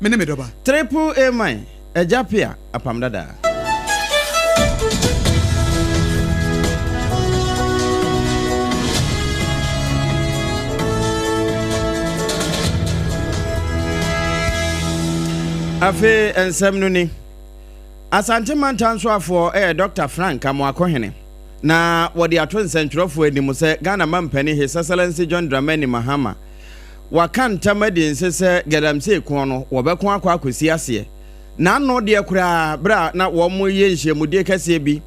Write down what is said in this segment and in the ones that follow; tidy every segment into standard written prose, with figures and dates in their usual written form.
Me ne me dɔba. Triple A man, Agya Pia, Apam Dada. Afei nsɛm no ni. Asante mantam soafoɔ yɛ Dɔkta Frank Amoakohene na wɔde ato nsɛntwerɛfoɔ anim sɛ Ghana mampanin His Excellency John Dramani Mahama waka ntam adi nse sɛ Galamsey ko no wɔbɛko akɔ akɔsi aseɛ. N'ano deɛ koraa berɛ a na wɔreyɛ nhyiamudie kɛseɛ bi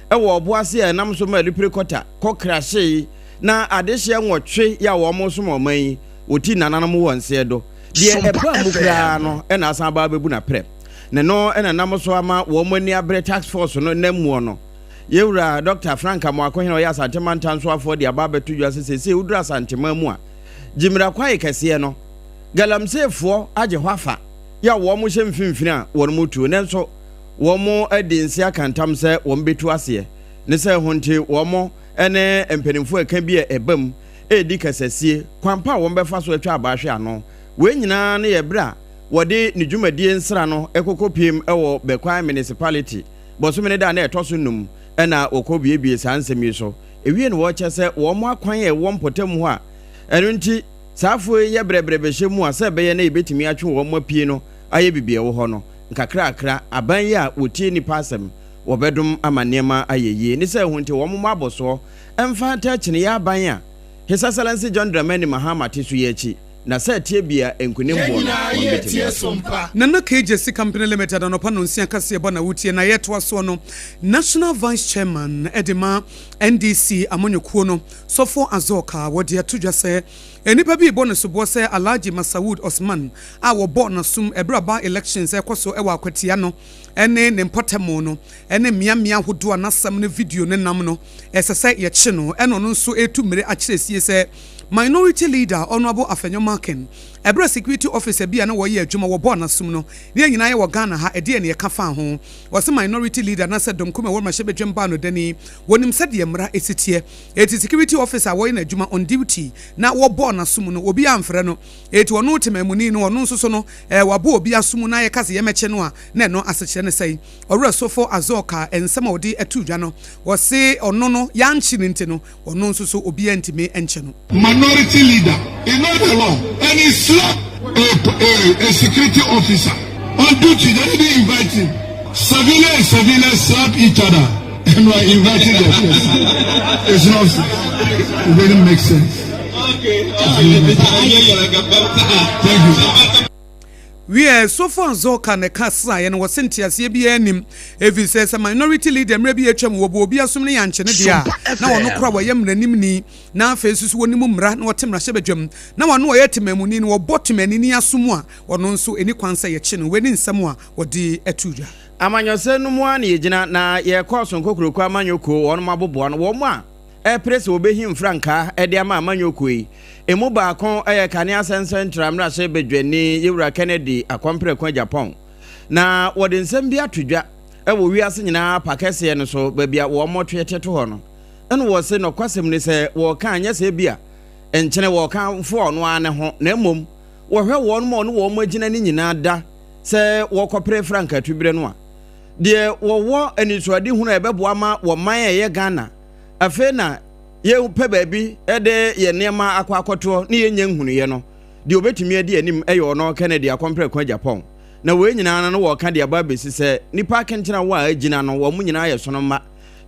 wɔ ɔbo ase a ɛnam so ma Alupere Kɔta kɔ krahyee na adehyeɛ nwɔtwe yɛ a wɔresom ɔman yi wɔti nananom wɔ nseɛ do. Deɛ ɛbaa mu koraa no na asan aba abɛbu n'aprɛ. Ne no na ɛnam so ama wɔn ani abere task force no nnammuo no. Yɛwura Dɔkta Frank Amoakohene a ɔyɛ Asante Mantam soafoɔ de aba abɛto dwa sɛ seesei woduru Asanteman mu a, Gyimira kwae kɛseɛ no, Galamseyfoɔ agye hɔ afa yɛ a wɔn hyɛ mfimfini a wɔn tuo nanso wɔn adi nse aka ntam sɛ wɔn bɛtu aseɛ. Ne sɛ ho nti wɔn ne mpanimfoɔ ɛka bi a ɛba mu redi kasasie kwan pa a wɔn bɛfa so atwa abaa hwe ano. Wei nyinaa no yɛ berɛ a wɔde ne dwumadie nsra no kɔkɔpiem wɔ Bekwai Municipality bosome no da a na ɛtɔ so num na wɔkɔbuebue saa nsɛm yi so. Ɛwie no wɔkyɛ sɛ wɔn akwan a ɛwɔ mpɔtam hɔ a ɛno nti saa afoɔ yi yɛ brɛbrɛ bɛhyɛ mu a sɛ ɛbɛyɛ na yɛbɛtumi atwe wɔn apue no ayɛ biribi a ɛwɔ hɔ no nkakrakra. Aban yi a wɔtie nnipa asɛm wɔbɛdom ama nneɛma ayɛ yie ne sɛ ɛho nti wɔn mmɔ abɔsoɔ mfa ntɛkyeneeɛ aban a His Excellency John Dramani Mahama te so yi akyi. Na sɛ ɛteɛ bia nkunim Yɛn boɔ no nyinaa wɔn yɛ bɛtumi tie ato. Sompa. Nana KJC Company Limited anɔpa nonsia kaseɛbɔ na wotie na yɛtoa soɔ no National Vice Chairman de ma NDC amanyɔkuo no Sɔfo Azorka wɔde ato dwa sɛ nnipa bi rebɔ no soboɔ sɛ Alhaji Masaud Osman a wɔbɔɔ n'asom ɛberɛ a by elections ɛrekɔ so wɔ Akwatia no ne ne mpɔtamu no ne mmeammea ahodoɔ a n'asɛm no video no nam no ɛsɛ sɛ yɛkye no ɛna ɔno nso retu mmire akyerɛ sie sɛ Minority Leader Honourable Afenyo Markin, ɛberɛ a security officer bi a na wɔyɛ adwuma wɔbɔɔ n'asom no, ne yɛn nyinaa yɛwɔ Ghana ha, ɛdeɛn na yɛka faa ho? Ɔse Minority Leader anaasɛ dɔm kumaa a ɛwɔ mmarahyɛbadwam baa no dani, wɔnim sɛdeɛ mmara si teɛ, enti security officer a wɔyɛ n'adwuma on duty na wɔbɔɔ n'asom no, obiara amfrɛ no, enti ɔno temanmuni no, ɔno nso so no, eh, wabɔ obi asom na yɛka sɛ yɛmmɛkye no a, na ɛno asekyerɛ ne sɛn? Ɔwerɛ Sofo Azor kaa nsɛm a ɔde too dwa no, ɔse ɔno no, yɛankye no nti no, Ɔno nso so obiara ntumi nkyɛ no. Minority leader he know the law and he slap a a a security officer on duty they didn't invite him civilian and civilian slap each other and we are inviting the person it's not it doesn't make sense. Thank you. Wiɛ, Sofo Anzoka na ɛka saeɛ no, wɔse nteaseɛ biara nnim, efisɛ sɛ minority leader mmerɛ bi a atwam wɔbɔ obi asom ne yɛankye no deɛ a, na ɔno koraa wɔyɛ mmaranimni, na afei nso so wɔnim mmara na ɔte mmarahyɛbadwam, na wɔno ɔyɛ temamuni no wɔbɔ temanini asom a, ɔno nso ɛni kwan sɛ yɛkye no. Wei ne nsɛm a wɔde too dwa. Amanyɔsɛm no mu ara na yɛgyina na yɛkɔ Sonkokuroko amanyɔ kuo wɔnom aboboa no wɔn a repere sɛ wɔbɛhim frankaa de ama amanyɔ kuo yi. Emu baako yɛ kane asɛnsɛntra mmarahyɛ badwani Yewura Kennedy Akɔmpreko Agyapong. Na wɔde nsɛm bi ato dwa wɔ wiase nyinaa pa kɛseɛ no so baabi a wɔn tete to hɔ no. Ɛna wɔse nɔkwasɛm ni sɛ wɔreka anyɛ sɛ ebia nkyene wɔreka mfoa ɔno ara ne ho na mmom wɔhwɛ wɔn ma ɔne wɔn agyina no nyinaa da sɛ wɔkɔpere frankatuberɛ no a deɛ wɔwɔ anisoadehunu a ɛbɛboa ma wɔn man a ɛyɛ Ghana afei na yɛpɛ baabi de yɛn nneɛma akɔ akɔtoɔ ne yɛnnya nhunuiɛ no, deɛ ɔbɛtumi adi anim yɛ ɔno Kennedy Akɔmprɛko Agyapong. Na wei nyinaa no na wɔreka de aba abɛsi sɛ nnipa akentena wɔ a agyina no wɔn nyinaa yɛ sono mma,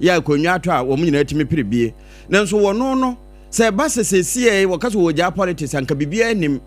yɛ akonnwa atɔ a wɔn nyinaa tumi pere bie. Nanso wɔno no, sɛ ɛba sɛ seesei wɔka sɛ wɔgyaa politics anka biribiara nnim.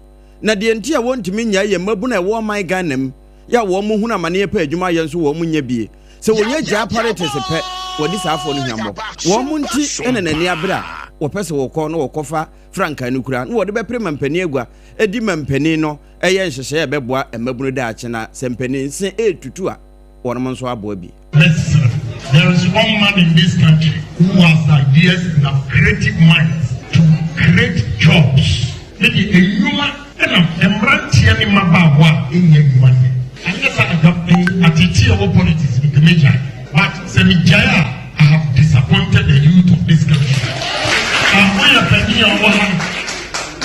Na deɛ nti a wɔntumi nnyae yɛ mmabunu a ɛwɔ ɔman Ghana mu yɛ a wɔn hunu amaneɛ pɛ adwuma ayɛ nso wɔn nyɛ bie. Sɛ wɔnya gyaa politics pɛ, wɔdi saa afoɔ no hwammɔ. Wɔn nti na n'ani abere a wɔpɛ sɛ wɔkɔ na wɔkɔfa frankaa no kura na wɔde bɛpere mampanin agua di mampanin no yɛ nhyehyɛeɛ a ɛbɛboa mmabunu daakye na sɛ mpanin se retutu a wɔnom nso aboa bi. Mɛsrɛ, there is one man in this country who has ideas and have creative minds to create jobs. Me deɛ nnwuma na mmeranteɛ ne mmabaawa a ɛnnya nnwuma nyɛ. Anyɛ saa anka ateetee a ɛwɔ politics mu nka mɛgyae. But sɛ megyae a, I have disappointed the youth of this country. Ah, woyɛ panin a ɔwɔ ha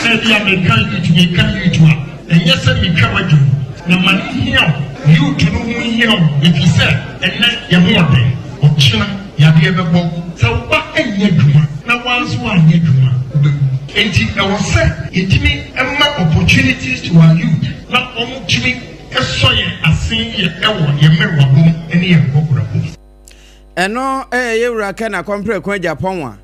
na ebi a meka youth meka youth a, ɛnyɛ sɛ metwa w'adwene. Na ma no nhia wo, youth no ho nhia wo efisɛ ɛnnɛ yɛn ho ɔden, ɔkyena yadeɛ bɛbɔ wo. Sɛ wo ba nyɛ adwuma na wo ara nso woanyɛ adwuma a, wobɛwu. Enti ɛwɔ sɛ yɛtumi ma opportunities to our youth na wɔtumi sɔ yɛn asen yɛ wɔ yɛn mmerewabɔ mu ne yɛn nkɔkorabɔ mu. Ɛno yɛ yɛn Wura Ken Akɔmpreko Agyapong a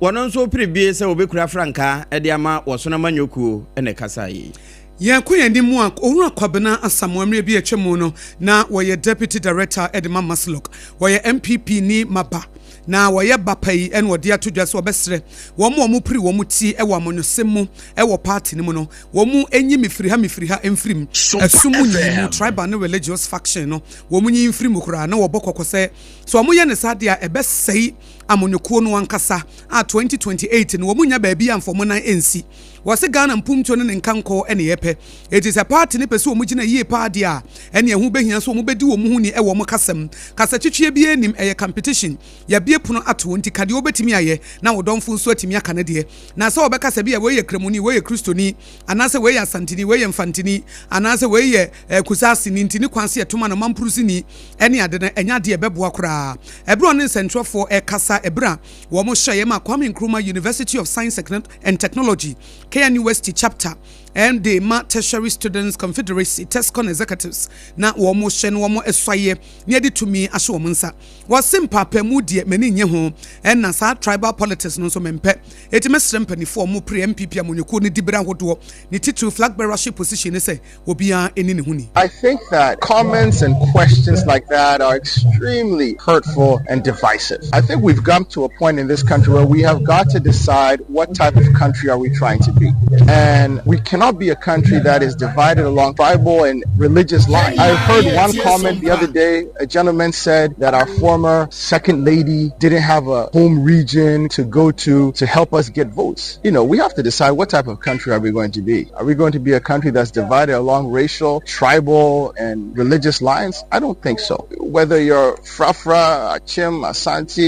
wɔno nso repere bie sɛ wɔbɛkura frankaa de ama Wɔsono Amanyɔ Kuo na ɛkasaa yei. Yɛn kɔ yɛn anim a, Owura Kwabena Asamoah mmerɛ bi a atwa mu no na wɔyɛ Deputy Director de ma MASLOC. Wɔyɛ NPP ni maba na wɔyɛ ba pa yi na wɔde ato dwa sɛ wɔbɛsrɛ wɔn a wɔpiri wɔn ti wɔ amanyɔsɛm mu wɔ party no mu no wɔn nyi mefiri ha mefiri ha mfiri mu. Ɛsom mu nyiyimu, tribal ne religious faction no wɔn nyi mfiri mu koraa na wɔbɔ kɔkɔ sɛ sɛ wɔyɛ no saa deɛ a ɛbɛsɛe amanyɔkuo no ankasa a 2028 no wɔn nnya baabi a mfa wɔn nan nsi. Wɔse Ghana mpuntuo ne ne nkankɔ ne yɛpɛ. Enti sɛ party no pɛ sɛ wɔn gyina yie paa deɛ a, ɛneɛ ɛho bɛhia sɛ wɔn bɛdi wɔn ho ni wɔ wɔn kasa mu. Kasatwitwie biara nnim, ɛyɛ competition. Yɛabue pono ato hɔ, nti ka deɛ wobɛtumi ayɛ na wo dɔmfo nso atumi aka ne deɛ. Na sɛ wɔbɛka sɛ ebia wei yɛ Kramoni, wei yɛ Kristoni, anaasɛ wei yɛ Asanteni, wei yɛ Mfanteni, anaasɛ wei yɛ eh, Kusasini, nti ne kwan sɛ yɛto ma no Mampurusini ne ade no, ɛnyɛ adeɛ a ɛbɛboa koraa. Ɛberɛ a ɔne nsɛntwerɛfoɔ rekasa ɛberɛ a wɔhyɛeɛ ma Kwame Nkrumah University of Science and Technology, KNUST Chapter, de ma Tertiary Students Confederacy, TESCON Executives, na wɔhyɛ na wɔsɔeɛ na yɛde tumi ahyɛ wɔn nsa. Wɔse mpaapaemu deɛ m'ani nnye ho ɛna saa tribal politics no nso mempɛ. Enti mɛsrɛ mpaninfoɔ a wɔpere NPP amanyɔkuo no diberɛ ahodoɔ ne titiriw flag bearership position no sɛ obiara nni ne ho ni. I think that comments and questions like that are extremely hurtful and divisive. I think we've come to a point in this country where we have got to decide what type of country are we trying to be. And we cannot be a country that is divided along tribal and religious lines. I heard one comment the other day, a gentleman said that our former second lady didn't have a home region to go to to help us get votes. You know, we have to decide what type of country are we going to be. Are we going to be a country that's divided along racial, tribal, and religious lines? I don't think so. Whether you're Frafra, Achim, Asante,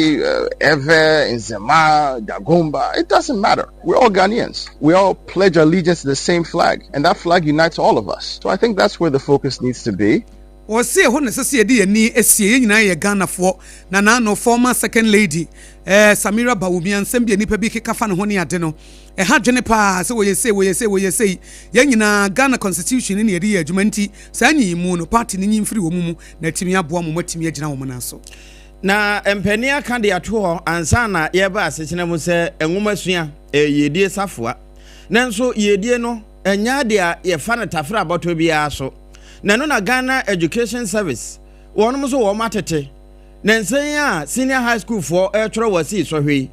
Ewe, Nzema, Dagomba, it doesn't matter. We're all Ghanaians. We all pledge allegiance to the same flag, and that flag unites all of us. So I think that's where the focus needs to be. Wɔse ɛhɔ na ɛsɛ sɛ yɛde yɛn ani sie, yɛn nyinaa yɛ Ghanafoɔ. Na n'ano former second lady eh, Samira Bawumia, nsɛm bi a nnipa bi keka fa ne ho ne ade no, ɛha dwene paa sɛ wɔyɛ sei, wɔyɛ sei, wɔyɛ sei. Yɛn nyinaa Ghana constitution no na yɛde yɛ adwuma nti saa nyiyimu no, party no nyi mfiri wɔn mu na atumi aboa mo moatumi agyina wɔn nan so. Na mpanin aka de ato hɔ ansa na yɛreba asetena mu sɛ nwomasua ɛyɛ yiedie safoa. Nanso yiedie no ɛnyɛ adeɛ a yɛfa no tafere abɔtɔ biara so. Na ɛno na Ghana Education Service wɔnom nso wɔn atete. Na nsɛn yi a senior high school foɔ ɛretwerɛ wɔ asii sɔhwɛ yi,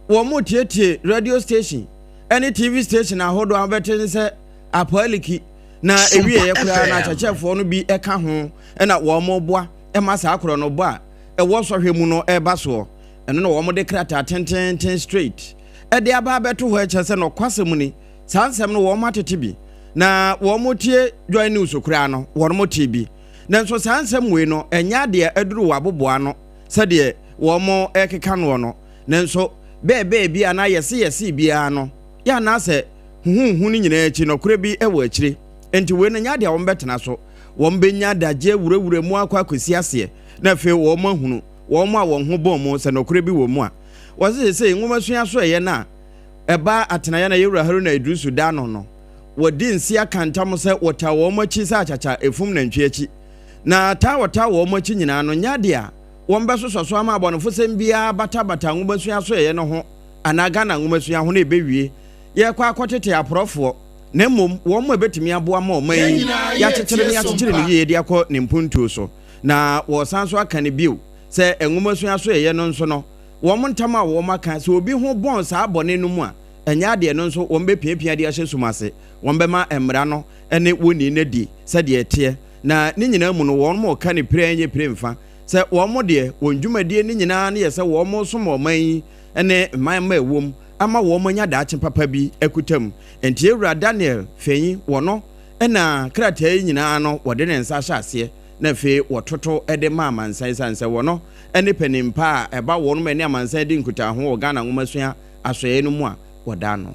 wɔn tietie radio station ɛne TV station ahodoɔ a wɔbɛte ne sɛ apɔaliki na ewieɛ koraa na akyerɛkyerɛfoɔ no bi ɛka ho ɛna wɔn boa ɛma saa korɔ no bɔ a ɛwɔ sɔhwɛ mu no ɛreba soɔ. Ɛno na wɔn de krataa tententen straight ɛde aba abɛto hɔ ɛkyerɛ sɛ nɔkwasɛm ni. Saa nsɛm no wɔn atete bi, na wɔn tie Joy News koraa no wɔn tee bi. Nanso saa nsɛm wei no ɛnyɛ adeɛ aduru wɔ aboboa ano sɛdeɛ wɔn rekeka noɔ no. Nanso bɛɛbɛɛ bi anaa yɛse yɛse biara no yɛ anaasɛ huhuuhu no nyinaa akyi nɔkorɛ bi wɔ akyire. Enti wei no nyɛ adeɛ a wɔn bɛtena so. Wɔn bɛnya adagyeɛ wurawura mu akɔ akɔsi aseɛ na afei wɔn ahunu wɔn a wɔn ho bɔn mu sɛ nɔkorɛ bi wɔ mu a. Wɔse seesei nwomasua so ɛyɛ no a ɛbaa atenaeɛ na Yɛwura Haruna Iddrisu da ano no, wɔdi nse aka ntam sɛ wɔtaa wɔn akyi sɛ akyakya efum nantwi akyi. Na taa a wɔtaa wɔn akyi nyinaa no nyɛ adeɛ a wɔbɛsosɔ so ama abɔnefosɛm biara batabata nwomasua asoɛeɛ no ho anaa Ghana nwomasua ho na ɛbɛwie yɛrekɔ akɔtete aporɔfoɔ na mmom wɔn a ɛbɛtumi aboa ma ɔman yi yɛakyekyere no yɛakyekyere no yie de akɔ ne mpuntuo so. Na wɔsan nso aka no bio sɛ nwomasua asoɛeɛ no nso no wɔn ntam a wɔaka, sɛ obi ho bɔn saa bɔne no mu a, ɛnyɛ adeɛ no nso wɔbɛpiapia de ahyɛ sum ase, wɔbɛma mmara no ne wɔnii no adi sɛdeɛ ɛteɛ, na ne nyinaa mu no wɔreka no pire nyɛ pire mfa, sɛ wɔn deɛ wɔn dwumadie no nyinaa no yɛ sɛ wɔresom ɔman yi ne mman mma a ɛwɔ mu ama wɔn anya daakye papa bi akuta mu. Enti Awura Daniel Fenyi, wɔno na krataa yi nyinaa no wɔde ne nsa ahyɛ aseɛ na afei wɔtoto de ma amansan esiane sɛ wɔno ne panin pa a ɛba wɔnom ɛne amansan di nkutaho wɔ Ghana nwomasua asoɛeɛ no mu a wɔda ano.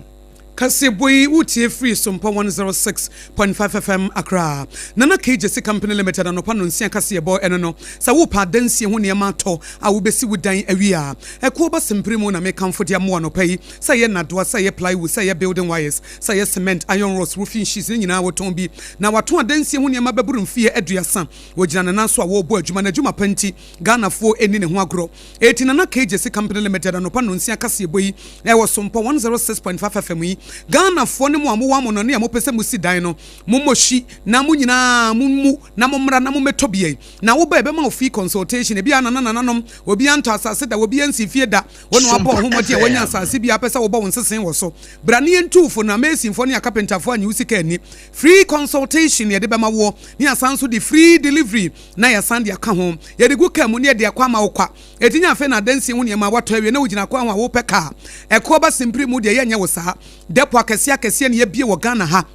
Kaseɛbɔ yi wotie firi Sompa 106.5 FM Accra. Nana K Gyasi Company Limited anɔpa nnɔnsia kaseɛbɔ ɛno no. Sɛ worepɛ adansie ho nneɛma atɔ a wobɛsi wo dan awie a, ɛkoɔ ba sempere mu na mekamfo de ama wo anɔpa yi. Sɛ ɛyɛ nnadoa, sɛ ɛyɛ plywood, sɛ ɛyɛ building wires, sɛ ɛyɛ cement, iron rods, roofing sheets ne nyinaa wɔtɔn bi. Na wɔato adansie ho nneɛma bɛboro mfeɛ aduasa. Wɔgyina ne nan so a wɔrebɔ adwuma. N'adwuma pa nti, Ghanafoɔ nni ne ho agorɔ. Eti Nana K Gyasi Company Limited anɔpa nnɔnsia kaseɛbɔ yi ɛwɔ Sompɔ 106.5 FM yi, Ghanafoɔ ne mo a mowɔ amɔnɔne a mopɛ sɛ mosi dan no, mommɔ hyi na mo nyinaa mommu na mommra na mommɛtɔ bi. Na woba a ɛbɛma wo free consultation. Ebia nana nananom, obiara ntɔ asase da, obiara nsi fie da, wo na wabɔ wo ho mmɔden a woanya asase bi a wopɛ sɛ wobɔ wo nsesee wɔ so. Bra na yɛntu wo fo na masonfoɔ ne akapentafoɔ annye wo sika anni. Free consultation na yɛde bɛma woɔ ne yɛasan nso de free delivery na yɛasan de aka ho. Yɛde gu kaa mu na yɛde akɔ ama wo kwa. Enti nyɛ afei na adansie ho nneɛma a woatɔ awie na wogyina kwan ho a worepɛ kaa. Ɛkoɔ ba simpiri mu deɛ yɛnyɛ wo saa. Dɛpo akɛseɛ akɛseɛ na yɛabue wɔ Ghana ha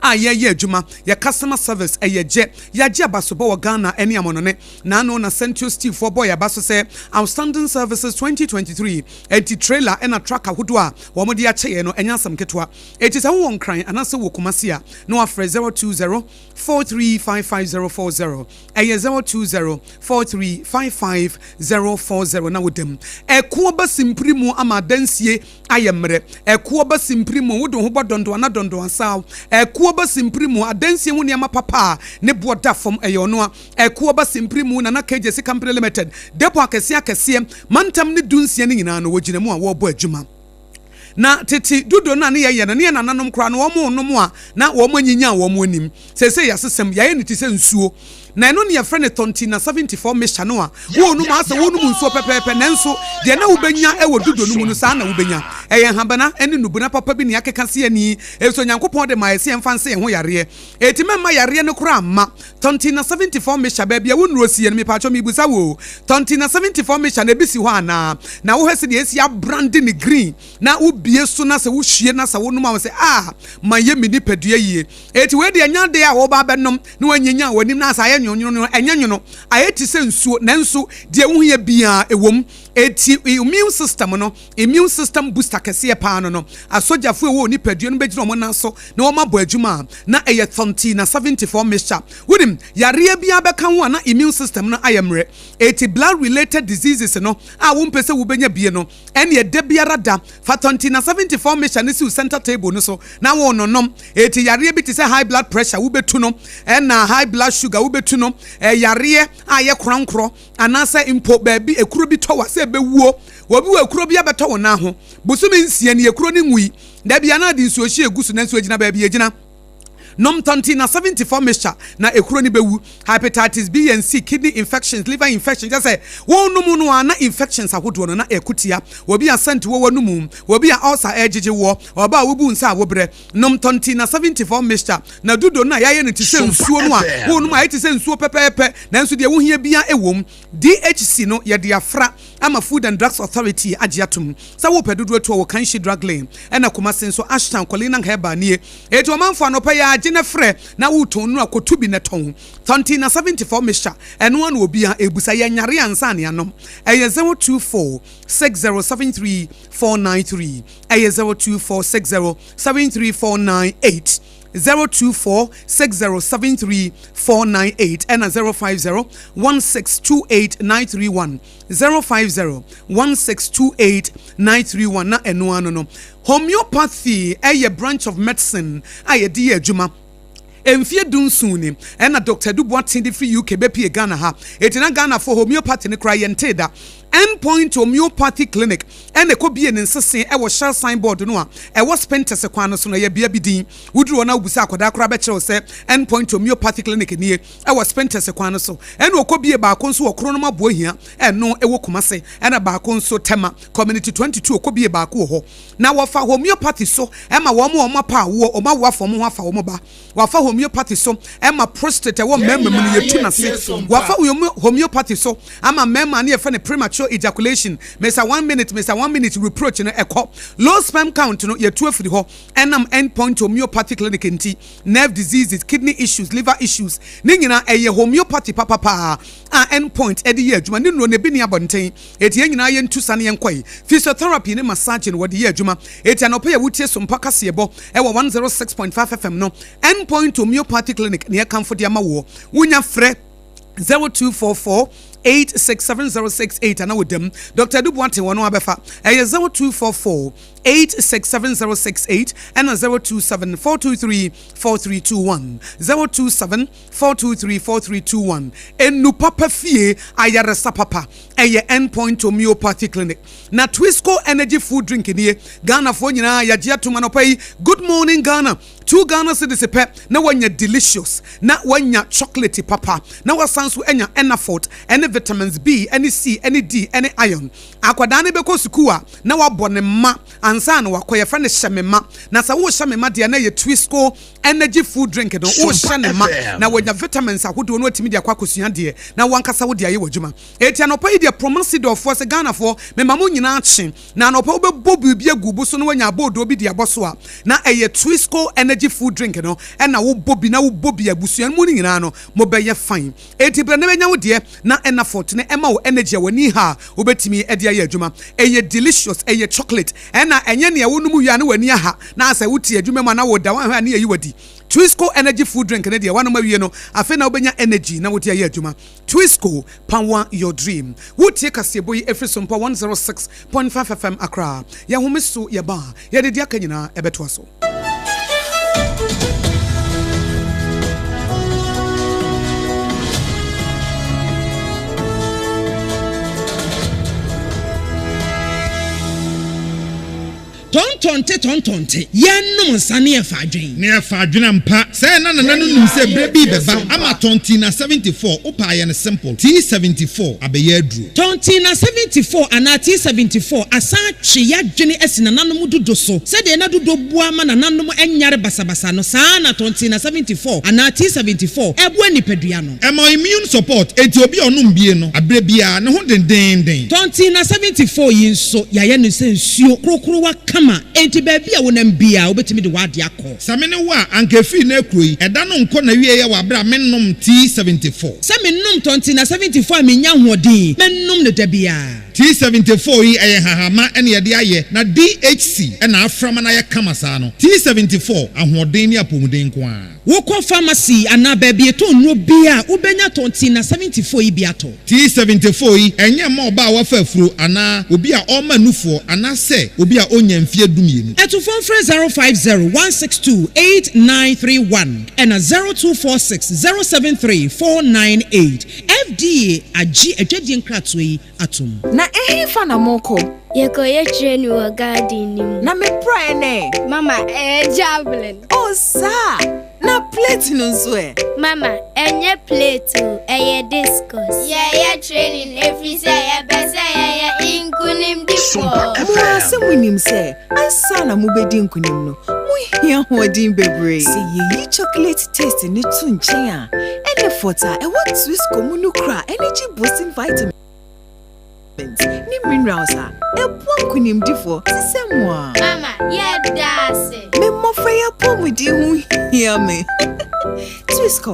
a yɛreyɛ adwuma. Yɛ customer service ɛyɛ gyɛ. Yɛagye abasobɔ wɔ Ghana ne amɔnɔne. Naano na Sentio Steel foɔ bɔɔ yɛn aba so sɛ Outstanding Services 2023. Enti trailer ɛna truck ahodoɔ a wɔde akyɛ yɛn no ɛnyɛ asɛm ketewa. Enti sɛ wowɔ Nkran anaasɛ wowɔ Kumasi a na woafrɛ 020 4355040 ɛyɛ 0204355040 na woda mu. Ɛkoɔ ba simpiri mu ama adansie ayɛ mmerɛ. Ɛkoɔ ba simpiri mu wode wo ho bɔ dɔndɔn na dɔndɔn asaw. Ɛkoɔ ba simpiri mu adansie ho nneɛma papa a ne boɔ da fam ɛyɛ ɔno a. Ɛkoɔ ba simpiri mu Nana Kegyesi Company Limited depot akɛseɛ akɛseɛ mantam ne dunsia no nyinaa no wɔgyina mu a wɔrebɔ adwuma. Na tete dodo no a ne yɛyɛ no, ne yɛn nananom koraa no, wɔrenom a, na wɔanyinyan wɔn anim. Seesei yɛasesa mu, yɛayɛ no te sɛ nsuo. Na ɛno na yɛfrɛ no Tontina 74 mixture no a worenom a, asɛ worenom nsuo pɛpɛɛpɛ, nanso deɛ na wobɛnya wɔ dodo no mu no, saa na wobɛnya. Ɛyɛ nhabana ne nnubona papa bi na yɛakeka se ani, efisɛ Onyankopɔn de maa yɛn sɛ yɛmfa nsa yɛn ho yareɛ. Enti mɛmma yareɛ no koraa mma. Tontina 74 mixture, baabi a wo nnuro sie no, mepaakyɛw mebisa wo o, Tontina 74 mixture no ebi si hɔ anaa? Na wohwɛ sɛdeɛ esi abrande no green na wobie so na sɛ wohwie na sɛ wonom a wo sɛ ah mayɛ me nipadua yie. Enti wei deɛ ɛnyɛ adeɛ a woba abɛnom na wanyinya w'anim na asɛ ayɛ nwononwono, ɛnyɛ nwono, ayɛ te sɛ nsuo nanso deɛ wohia biara ɛwɔ mu. Enti immune system no, immune system booster kɛseɛ paa no no, asogyafoɔ a ɛwɔ wo nipadua no bɛgyina wɔn nan so na wɔabɔ adwuma a na ɛyɛ Thontina 74 mixture. Wonim, yareɛ biara bɛka ho a na immune system no ayɛ mmerɛ. Enti blood related diseases no a wompɛ sɛ wobɛnya bie no, ɛnneɛ da biara da, fa Thontina 74 mixture no si wo center table no so na wononom. Enti yareɛ bi te sɛ high blood pressure wobɛtu no, ɛna high blood sugar wobɛtu no, yareɛ a ɛyɛ korankorɔ anaasɛ mpo baabi ekuro bi tɔ wo a sɛ ɛbɛwuo. Obi wɔ ekuro bi abɛtɔ wo nan ho bosome nsia ni ekuro no nwui. Da bi a na ade nsuohyeɛ egu so nanso egyina baabi egyina. Nom tɔnte na 74 mixture na ekuro no bɛwu. Hepatitis B and C, kidney infections, liver infections, kyerɛ sɛ wonom no a na infections ahodoɔ no na ɛko tia. Obi a scent wɔ w'anomu, obi a ulcer ɛregyegye woɔ, ɔbaa a wobu nsa a wobrɛ. Nom tɔnte na 74 mixture na dudo no a yɛayɛ no te sɛ nsuo no a wonom a ayɛ te sɛ nsuo pɛpɛɛpɛ nanso deɛ wohia biara ɛwɔ mu. DHC no yɛde afra ama Food and Drugs Authority agye atom sɛ wopɛ dodoɔ atu a wɔ Kanshi Drug Lane ɛna Kumasi nso Ashtown Kolinang Herbal nie. Enti ɔmanfoɔ anɔpa yi ara gye na frɛ na wotɔn nnuru a kɔtu bi na tɔn. Tɔnte na 74 mixture ɛno ara na obiara ɛrebusa yɛnyare ansa na yɛanom. Ɛyɛ 024 6073 493 ɛyɛ 024 6073 498. 024 6073 498 ɛna 050 1628 931 050 1628 931 na ɛno ano no. Homeopathy ɛyɛ branch of medicine a yɛde yɛ adwuma. Mfie 17 ni ɛna Dr. Adu Boateng de firi UK bɛpie Ghana ha. Eti na Ghanafoɔ homeopathy no koraa yɛntee da. Endpoint Homeopathy Clinic ɛna ɛkɔbie ne nsese ɛwɔ Shell signboard no a ɛwɔ Spintex kwan no so no. Ɛyɛ bea bi din. Woduru hɔ na wobisa akwadaa koraa bɛkyerɛ wo sɛ Endpoint Homeopathy Clinic nie ɛwɔ Spintex kwan no so. Ɛna ɔkɔbie baako nso wɔ Kronom Aboahia ɛno ɛwɔ Kumase. Ɛna baako nso Tema Community 22 ɔkɔbie baako wɔ hɔ. Na wɔfa homeopathy so ɛma wɔn a wɔn apa awoɔ, wɔn awo afa wɔn ho afa wɔn ba. Wɔafa homeopathy so ma prostate ɛwɔ mmarima mu no yɛtu n'ase. Wɔafa homeopathy so ama mmarima a ne yɛfrɛ no premature ejaculation, Mesa one minute, mesa one minute reproach no ɛkɔ. Low sperm count no yɛtu afiri hɔ ɛnam End Point Homeopathy Clinic nti. Nerve diseases, kidney issues, liver issues ne nyinaa ɛyɛ homeopathy papapaa a End Point ɛde yɛ adwuma. Ne nnuro no ebi nni abɔnten eti yɛn nyinaa yɛntu sa ne yɛnkɔe. Physiotherapy ne massaging wɔde yɛ adwuma. Eti anɔpa yi a wotie Sompa kaseɛbɔ ɛwɔ 106.5 FM no, End Point Homeopathy Clinic na yɛkamfo de ama woɔ. Wonya frɛ 0244 867068 ana wodam Dr. Adu Boateng wɔn abɛfa ɛyɛ 0244 867068 ɛna 027 423 4321 027 423 4321. Enu papa fie ayaresa papa ɛyɛ Endpoint Homeopathy Clinic. Na Twisco Energy Food Drink nie. Ghanafoɔ nyinaa yɛagye atom anɔpa yi. Good morning Ghana. Two Ghana cedis pɛ na wanya delicious, na wanya chocolate papa, na wasan so anya Enafort ɛne vitamins B ɛne C ɛne D ɛne iron. Akwadaa no bɛkɔ sukuu a na wabɔ ne mma ansa na wakɔ. Yɛfrɛ no hyɛ me ma. Na sɛ wohyɛ me ma deɛ na ɛyɛ Twisco Energy Food Drink no wohyɛ ne ma na wanya vitamins ahodoɔ na watumi de akɔ akɔsua deɛ na wankasa wode ayɛ w'adwuma. Eti anɔpa yi deɛ Promasidorfoɔ sɛ Ghanafoɔ mema mo nyinaa kye. Na anɔpa wobɛbɔ biribi agu bo so na wanya aboodoo bi de abɔ so a, na ɛyɛ Twisco Energy Food Drink no ɛna wobɔ bi na wobɔ bi a abusua no mu no nyinaa no mobɛyɛ fine. Enti brɛ na bɛnya wo deɛ na ɛna fɔtene ɛma wo energy a w'ani ha a wobɛtumi de ayɛ adwuma. Ɛyɛ delicious, ɛyɛ chocolate ɛna ɛnyɛ nea wonom wie a na w'ani aha na asɛ wote adwuma mu a na woda woanhwɛ a ne yɛyi w'adi. Twisco Energy Food Drink no deɛ woanom awie no afei na wobɛnya energy na wode ayɛ adwuma. Twisco, power your dream. Woretie kaseɛbɔ yi ɛfiri Sompa 106.5 FM Accra. Yɛhome so yɛba a, yɛde deɛ aka nyinaa ɛbɛtoa so. Tɔntɔnte tɔntɔnte, yɛnnom nsa ne yɛfa adwen. Ne yɛfa adwene ampa. Sɛɛ na nana no nim sɛ berɛ bi rebɛba ama Tɔntina 74, wopɛ a yɛ no simple, T74 abɛyɛ aduro. Tɔntina 74 anaa T74 asan atwe y'adwene asi nananom dodo so. Sɛdeɛ na dodo boa ma nananom nyare basabasa no, saa ara na Tɔntina 74 anaa T74 boa nipadua no. Ɛma wo immune support, enti obi a ɔnom bie no, aberɛ biara, ne ho dendeenden. Tɔntina 74 yi nso, yɛayɛ no sɛ nsuo korokorowa kama, enti baabi a wonam biara, wobɛtumi de w'adeɛ akɔ. Sɛ me ne wo a, anka ɛfiri nnɛ rekuro yi, ɛda no nkɔ n'awieɛ wɔ aberɛ a mennom T74. Sɛ menom Tɔntina 74 a mennya ahoɔden, mɛnom no da biara. T74 yi, ɛyɛ nhahamma na yɛde ayɛ, na DHC na afra ma no ayɛ kama saa no. T74, ahoɔden ne apɔmuden nko ara. Wokɔ pharmacy anaa baabi yɛtɔn nnuro biara a, wobɛnya Tontina 74 yi bi atɔ. T74 yi, ɛnyɛ mma ɔbaa a wafa afuro anaa obi a ɔrema nufoɔ anaasɛ obi a ɔnnya mfeɛ dumienu. Atufoɔ mfrɛ 050 162 8931 ɛna 0246 073 498. FDA agye adwadie nkratoɔ yi atom. Na ɛhefa na morekɔ? Yɛkɔyɛ training wɔ garden no mu. Na me praeɛ no ɛ? Mama, ɛyɛ javelin. Oh, saa! Na plate no nso ɛ? Mama, ɛnyɛ plate o, ɛyɛ discus. Yɛyɛ training ɛfiri sɛ yɛpɛ sɛ yɛyɛ nkonimdifoɔ. Mo ara sɛ monim sɛ ansa na mobɛdi nkonim no, mohia ahoɔden bebree. Sɛ yɛyi chocolate taste no to nkyɛn a, ɛnne fɔt a ɛwɔ Twisco mu no kura energy boosting vitamins ne minerals a ɛboa nkonimdifoɔ te sɛ mo a. Mama, yɛda ase. Me mmɔfra yi apɔwmuden ho hia me. Twisco,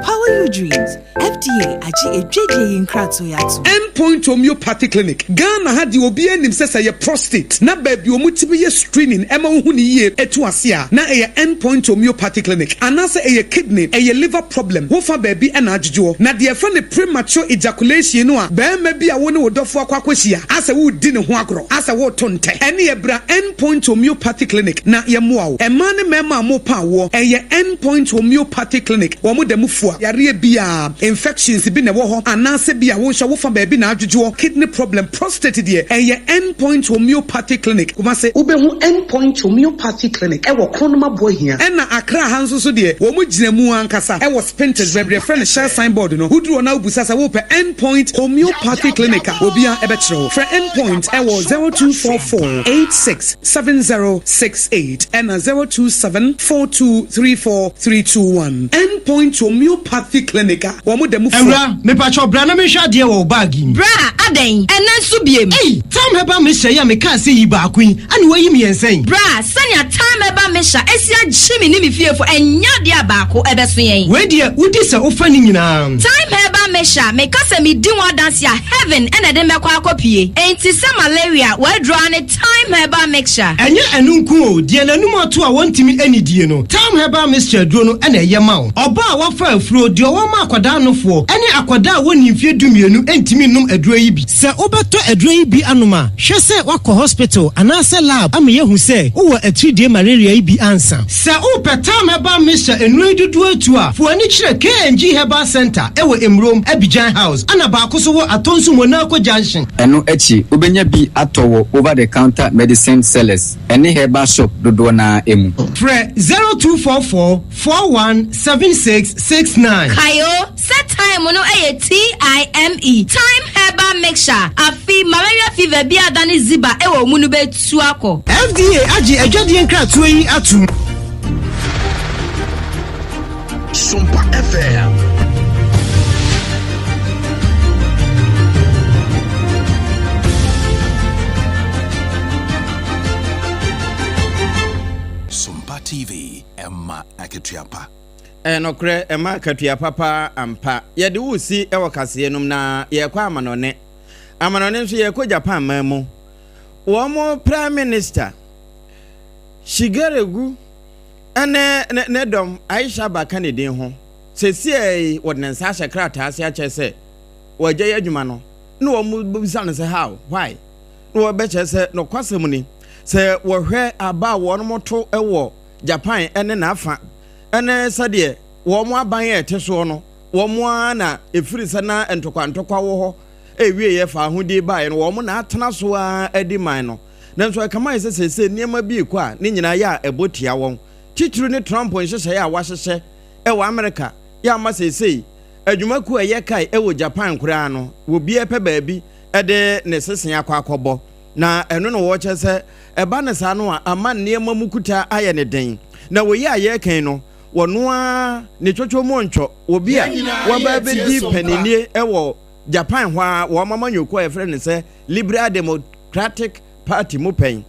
power your dreams. FDA agye adwadie yi nkratoɔ yi atom. End Point Homeopathy Clinic, Ghana ha deɛ obiara nim sɛ sɛ ɛyɛ prostate na baabi a wɔtumi yɛ screening ɛma wohu no yie ɛtu ase a na ɛyɛ End Point Homeopathy Clinic anaasɛ ɛyɛ kidney, ɛyɛ liver problem, wofa baabi ɛna adwodwoɔ. Na deɛ yɛfrɛ no premature ejaculation no a barima bi a wo ne wo dɔfoɔ akɔ akɔhyia asɛ woredi ne ho agorɔ asɛ woreto ntɛ ɛneɛ bra End Point Homeopathy Clinic na yɛmmoa wo. Mmaa ne mmarima a morepa awoɔ ɛyɛ End Point Homeopathy Clinic wɔn da mu fua yareɛ biara, infections bi na ɛwɔ hɔ anaasɛ bi a wo nso wofa baabi na adwodwoɔ, kidney problem, prostate deɛ ɛyɛ End Point Homeopathy Clinic, Kumasi. Wobɛhu End Point Homeopathy Clinic wɔ Kronum Aboahia. Ɛna Accra ha nso so deɛ wɔn gyina mu ankasa wɔ Spintex baabi a yɛfrɛ no Shell sign board no, woduru hɔ na wobisa sɛ wopɛ End Point Homeopathy Clinic a, obiara bɛkyerɛ wo. Frɛ End Point wɔ 0244 86 7068 ɛna 0274 234321. End Point Homeopathy. Clinic a wɔn da mu fua. Awura, mepakyɛw bra na menhwɛ adeɛ wɔ wo bag yi mu. Bra, adɛn? Ɛnnɛ nso biem? Ei! Tam Herbal Mixture yi a mekaa sɛ yi baako yi, ɛna woayi mmiɛnsa yi? Bra, sɛnea Tam Herbal Mixture asi agye me ne me fiefo, ɛnyɛ adeɛ a baako ɛbɛso yɛn. Wei deɛ, wodi sɛ wofa ne nyinaa. Thyme Herbal Mixture, meka sɛ medi ho adanse a, heaven na ɛde mɛkɔ akɔpue. Enti sɛ malaria, w'aduro ara ne Thyme Herbal Mixture. Ɛnyɛ ɛno nko o, deɛ n'anum ato a wɔntumi nnidie no, Thyme Herbal Mixture aduro no na ɛyɛ ma wo. Ɔbaa a wafa afuro, deɛ ɔwɔ ma akwadaa nofoɔ, ne akwadaa a wɔnni mfeɛ dumienu ntumi nnom aduro yi bi. Sɛ wobɛtɔ aduro yi bi anom a, hwɛ sɛ woakɔ hospital anaasɛ lab ama yɛahu sɛ wowɔ atiridie malaria yi bi ansa. Sɛ wopɛ Thyme Herbal Mixture nnuro yi dodoɔ atu a, fa w'ani kyerɛ KNG Herbal Centre wɔ Mmrom, Abidjan House, ɛna baako nso wɔ Atonsu Monaco Junction. Ɛno akyi, wobɛnya bi atɔ wɔ over the counter medicine sellers ne herbal shop dodoɔ no ara mu. Frɛ 0244 417669. Kae o, sɛ thyme no yɛ TIME, Thyme Herbal Mixture, afe malaria fever bi a adane ziba wɔ wo mu no bɛtu akɔ. FDA agye adwadie nkratoɔ yi atom. Sompa FM. Sompa TV, ɛma akatua pa. Ɛyɛ nokorɛ, ɛma akatua pa paa ampa. Yɛde wo resi wɔ kaseɛ nom na yɛrekɔ amanɔne. Amanɔne nso yɛrekɔ Japan man mu. Wɔn Prime Minister Shigeregu ne ne ne dɔm Aisha Ba ka ne din ho. Sesiei wɔde ne nsa ahyɛ krataa ase akyerɛ sɛ wɔagyae adwuma no. Na wɔbisa no sɛ how, why? Na wɔbɛkyerɛ sɛ nokwasɛm ni, sɛ wɔhwɛ aba a wɔto wɔ Japan ne n'afa ne sɛdeɛ wɔn aban a ɛte soɔ no, wɔn ara na ɛfiri sɛ na ntɔkwantɔkwa wɔ hɔ ɛwieeɛ fa ahodie baeɛ no, wɔn na atena so ara adi man no. Nanso ɛkama ayɛ sɛ seesei nneɛma bi rekɔ a ne nyinaa yɛ a ɛbɔ tia wɔn, titiriw ne Trump nhyehyɛe a wahyehyɛ wɔ Amerika yɛ ama seesei adwumakuo a ɛyɛ kae wɔ Japan koraa no, obiara pɛ baabi de ne sese akɔ akɔbɔ. Na ɛno na wɔkyerɛ sɛ ɛba no saa no a, ama nneɛma mu kuta ayɛ no den. Na wei a yɛreka yi no, wɔno ara ne twotwo mu ntwɔ, obi a waba abɛdi paninnie wɔ Japan hɔ ara, wɔn amanyɔkuo a yɛfrɛ no sɛ Liberal Democratic Party mu pɛn,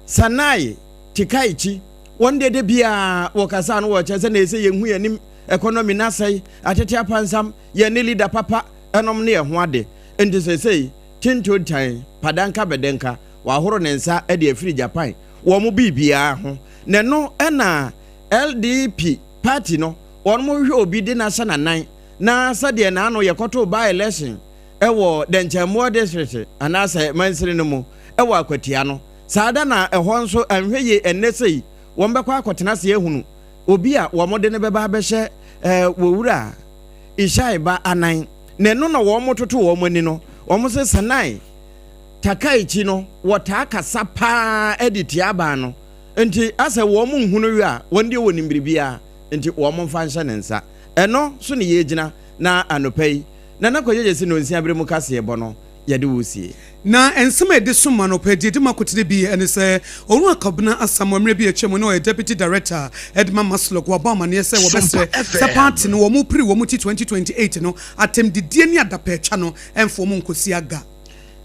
Sanae Takaichi, wɔn deɛ da biara wɔkasa no wɔkyerɛ sɛ na ɛsɛ yɛnhu yɛn anim, economy no asɛe, atete apansam, yɛn ne leader papa nom ne yɛn ho ade. Nti seesei Tintontan, Padanka Bɛdɛnka, wahoro ne nsa de afiri Japan wɔn biribiara ho. Na ɛno na LDP party no wɔn hwehwɛ obi de no ahyɛ n'anan na sɛdeɛ n'ano yɛkɔtoo by election wɔ Dɛnkyɛmmoɔ district anaasɛ mansini no mu wɔ Akwatia no, saa da na ɛhɔ nso anhwɛ yie ɛnnɛ sei wɔn bɛkɔ akɔtena ase ahunu obi a wɔn de no bɛba abɛhyɛ Owura Ishai ba anan. Na ɛno na wɔtoto wɔn ani no, wɔn se Sanae Takaichi no wɔtaa kasa paa de tia aban no, nti asɛ wɔn nhunu yɔ a, wɔn deɛ wɔnim biribiara, nti wɔn mfa nhyɛ ne nsa. Ɛno so ne yɛgyina na anɔpa yi, Nana Kwadwo Gyasi Nnɔnsia bere mu kaseɛbɔ no, yɛde wo resie. Na nsɛm a ɛdi so ma anɔpa yi deɛ ɛdi mu akotene bi ne sɛ, Owura Kwabena Asamoah mmerɛ bi a atwa mu na ɔyɛ Deputy Director de ma MASLOC, wabɔ amaneɛ sɛ wɔbɛsrɛ sɛ party no wɔn repere wɔn ti 2028 no atɛmdidie ne adapaatwa no mfa wɔn nkɔsi aga.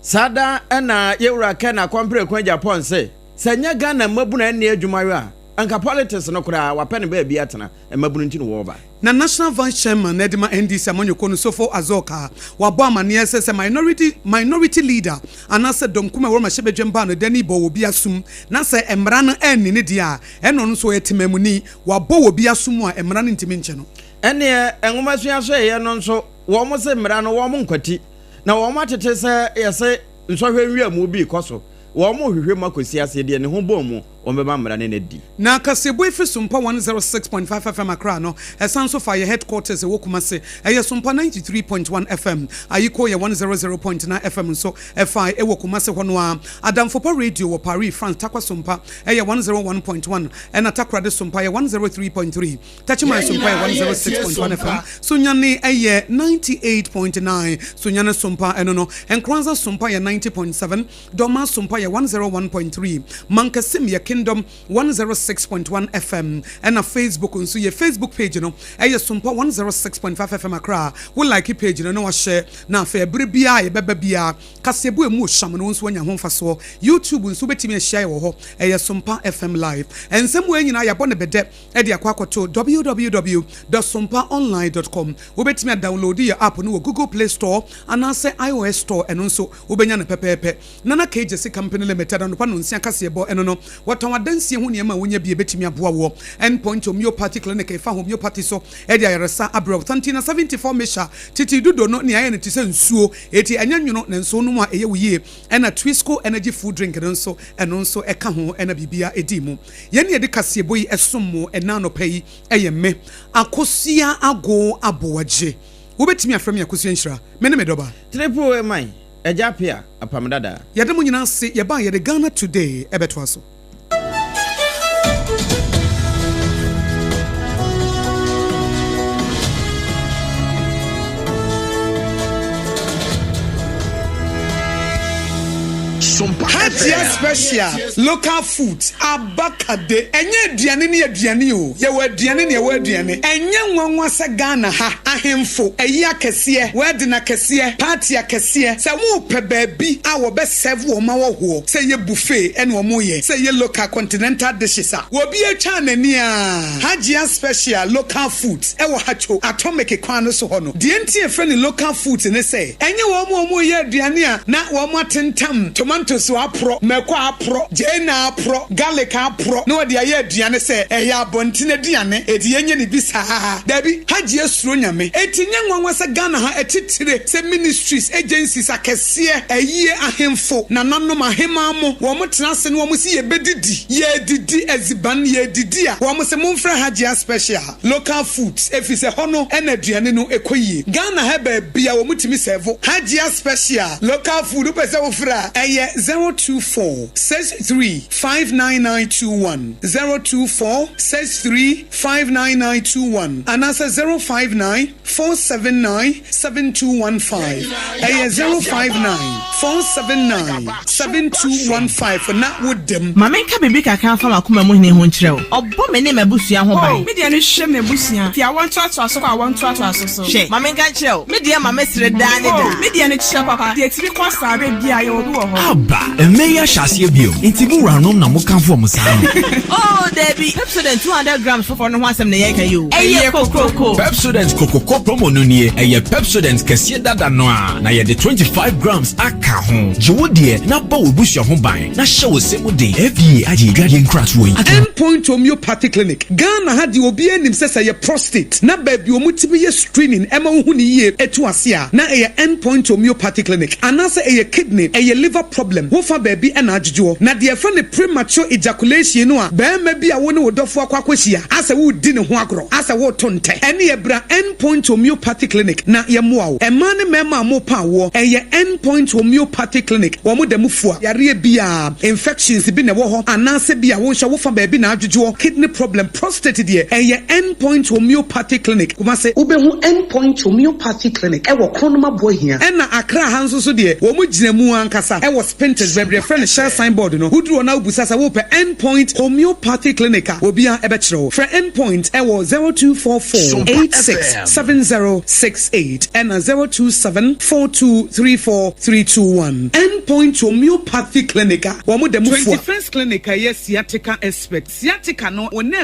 Saa da na yɛwura Ken Akɔmpreko Agyapong se, sɛ nyɛ Ghana mmabunu a ɛnni adwuma yɔ a, anka politics no koraa wapɛ no baabi atena, mmabunu nti na wɔreba. Na National Vice Chairman de ma NDC amanyɔkuo no Sofo Azorka wabɔ amaneɛ sɛ sɛ minority minority leader anaasɛ dɔm kum a ɛwɔ mmarahyɛbadwam baa no dani bɔ obi asom na sɛ mmara no anni ne deɛ a ɛna ɔno nso ɔyɛ temamuni wabɔ obi asom a mmara no ntumi nkyɛ no. Ɛneɛ nwomasua soɛeɛ no nso wɔn se mmara no wɔn nkwati na wɔn atete sɛ yɛse nsɔhwɛ nwiamu bi rekɔ so wɔn rehwehwɛ mu akɔsi aseɛ deɛ ne ho bɔn mu wɔbɛma mmara ne no adi. Na kaseɛbɔ yi firi Sompa 106.5 FM Accra no, ɛsan nso fa yɛ headquarters ɛwɔ Kumasi, ɛyɛ Sompa 93.1 FM, Ayiko yɛ 100.9 FM nso ɛfa ɛwɔ Kumasi hɔ no ara, Adamfopa Radio wɔ Paris, France, Tarkwa Sompa ɛyɛ 101.1 ɛna Takoradi Sompa yɛ 103.3, Techiman Yɛn Sompa yɛ nyinaa yɛretie 106.1 FM, Sompa. Sunyani ɛyɛ 98.9, Sunyani Sompa ɛno no, Nkoranza Sompa yɛ 90.7, Dormaa Sompa yɛ 101.3, Mankasim yɛ King. Kingdom 106.1 FM. Ɛna Facebook nso, yɛ Facebook page no ɛyɛ Sompa 106.5 FM Accra. Wo like page no na wahyɛ, na afei ɛberɛ biara yɛbɛba biara, kaseɛbu emu ohyam no, wo nso wanya ho mfasoɔ. YouTube nso wobɛtumi ahyia yɛ wɔ hɔ, ɛyɛ Sompa FM Live. Ɛnsɛm wei nyinaa yɛabɔ ne bɛdɛ ɛde akɔ akɔto www.sompaonline.com. Wobɛtumi adownload yɛ app no wɔ Google Play Store anaasɛ iOS Store, ɛno nso wobɛnya no pɛpɛɛpɛ. Nana Kegyesi Company Limited, anɔpa 6 kaseɛbɔ ɛno no, wɔtɔn adansie ho nneɛma a wonya bi ebɛtumi aboa wɔ. Endpoint Homeopathy Clinic, ɛfa homeopathy so ɛde ayaresa abrɛw. Santina 74 Mixture, titi dodo no nea ayɛ no te sɛ nsuo, eti ɛnyɛ nwono na nsuo no mu a ɛyɛ wo yie. Ɛna Twisco Energy Food Drink no nso, ɛno nso ɛka ho ɛna biribia ɛdi mu. Yɛn ne yɛde kaseɛbɔ yi ɛsom mo ɛna anɔpa yi ɛyɛ me Akosua Ago Aboagye. Wobɛtumi afrɛ me Akosua Nhyira. Me ne me dɔba Triple A man, Agya Pia, apam dada. Yɛde mo nyinaa ase. Yɛba a, yɛde Ghana Today ɛbɛtoa so. Hajia Special Local Foods Abakade. Ɛnyɛ aduane ne aduane o, yɛwɔ aduane ne ɛwɔ aduane. Ɛnyɛ nwanwa sɛ Ghana ha ahemfo, ayi akɛseɛ, wedding akɛseɛ, party akɛseɛ, sɛ wɔpɛ baabi a wɔbɛ serve wɔn awɔhoɔ, sɛ ɛyɛ buffet ɛna wɔn yɛ, sɛ ɛyɛ local continental dishes a, wɔbi atwa n'ani a, Hajia Special Local Foods ɛwɔ Hatcho Atomic kwan no so hɔ no. Deɛ nti yɛfrɛ no local foods ne sɛ, ɛnyɛ wɔn a wɔyɛ aduane a na wɔn atentam tomatoes aporɔ, mako aporɔ, gyeene aporɔ, garlic aporɔ na wɔde ayɛ aduane sɛ ɛyɛ abɔnten aduane, eti yɛnyɛ ne bi saa. Dabi, Hajia suro Nyame. Eti nyɛ nwanwa sɛ Ghana ha atitire sɛ ministries, agencies akɛseɛ, ayie, ahemfo, nananom, ahemaa mo, wɔn tena ase na wɔn si yɛbɛdidi, yɛdidi aziban, yɛdidi a, wɔn sɛ momfrɛ Hajia Special Local Foods ɛfiri sɛ hɔ no ɛna aduane no ɛkɔ yie. Ghana ha baabi a wɔn tumi serve Hajia Special Local Food, wopɛ sɛ wofrɛ a, ɛyɛ 024 63 59921, 024 63 59921 anaasɛ 059 479 7215. Ɛyɛ 059 479 7215 na wodam. Ma menka biribi kakra mfa m'akoma mu hene ho nkyerɛ wo. Ɔbɔ me ne m'abusua ho ban. Oh, me deɛ no hwɛ m'abusua, fi awoɔ ntoatoaso kɔ awoɔ ntoatoaso so. Hwɛ, ma menka nkyerɛ wo, me deɛ ma mesere daa ne daa. Oh, me deɛ no kyerɛ papa, deɛ ɛtumi kɔ saa berɛ biara, yɛwɔ bi wɔ hɔ. Aba! Mmɛ yi ahyɛ aseɛ bio, nti mo wuranom na mokamfo wɔn saa no? Oh, dabi! Pepsodent 200 grams foforɔ no ho asɛm na yɛreka yi o. Ɛyɛ kokroko! Pepsodent Kokoko promo no nie, ɛyɛ Pepsodent kɛseɛ dada no a, na yɛde 25 grams aka ho. Gye wo deɛ na bɔ w'abusua ho ban na hyɛ wo se mu den. FDA agye adwadeɛ nkratoɔ yi atom. End Point Homeopathy Clinic, Ghana ha deɛ obiara nim sɛ sɛ ɛyɛ prostate na baabi a wɔtumi yɛ screening ɛma wohu no yie ɛtu ase a, na ɛyɛ End Point Homeopathy Clinic. Anaasɛ ɛyɛ kidney, ɛyɛ liver problem, wofa baabi na adwodwoɔ. Na deɛ yɛfrɛ no premature ejaculation no a, barima bi a wo ne wo dɔfoɔ akɔ akɔhyia, asɛ woredi ne ho agorɔ, asɛ woreto ntɛ, ɛneɛ bra End Point Homeopathy Clinic na yɛmmoa wo. Mmaa ne mmarima a morepa awoɔ, ɛyɛ End Point Homeopathy Clinic, wɔn da mu fua. Yareɛ biara, infections bi na ɛwɔ hɔ, anaasɛ bi a wonhwɛ wofa baabi na adwodwoɔ, kidney problem, prostate deɛ, ɛyɛ End Point Homeopathy Clinic, Kumasi. Wobɛhu End Point Homeopathy Clinic wɔ Kronum Aboahia. Ɛna Accra ha nso so deɛ, wɔn gyina mu ankasa wɔ Spintex, baabi a yɛfrɛ no Shell sign board no. Woduru hɔ na wobisa sɛ wopɛ End Point Homeopathy Clinic a, obiara bɛkyerɛ wo. Frɛ End Point wɔ 0244 86 7068 ɛna 027 4234 321. End Point Homeopathy Clinic a wɔn da mu fua. 21st Clinic a ɛyɛ sciatica expert. Sciatica no, wo nerves.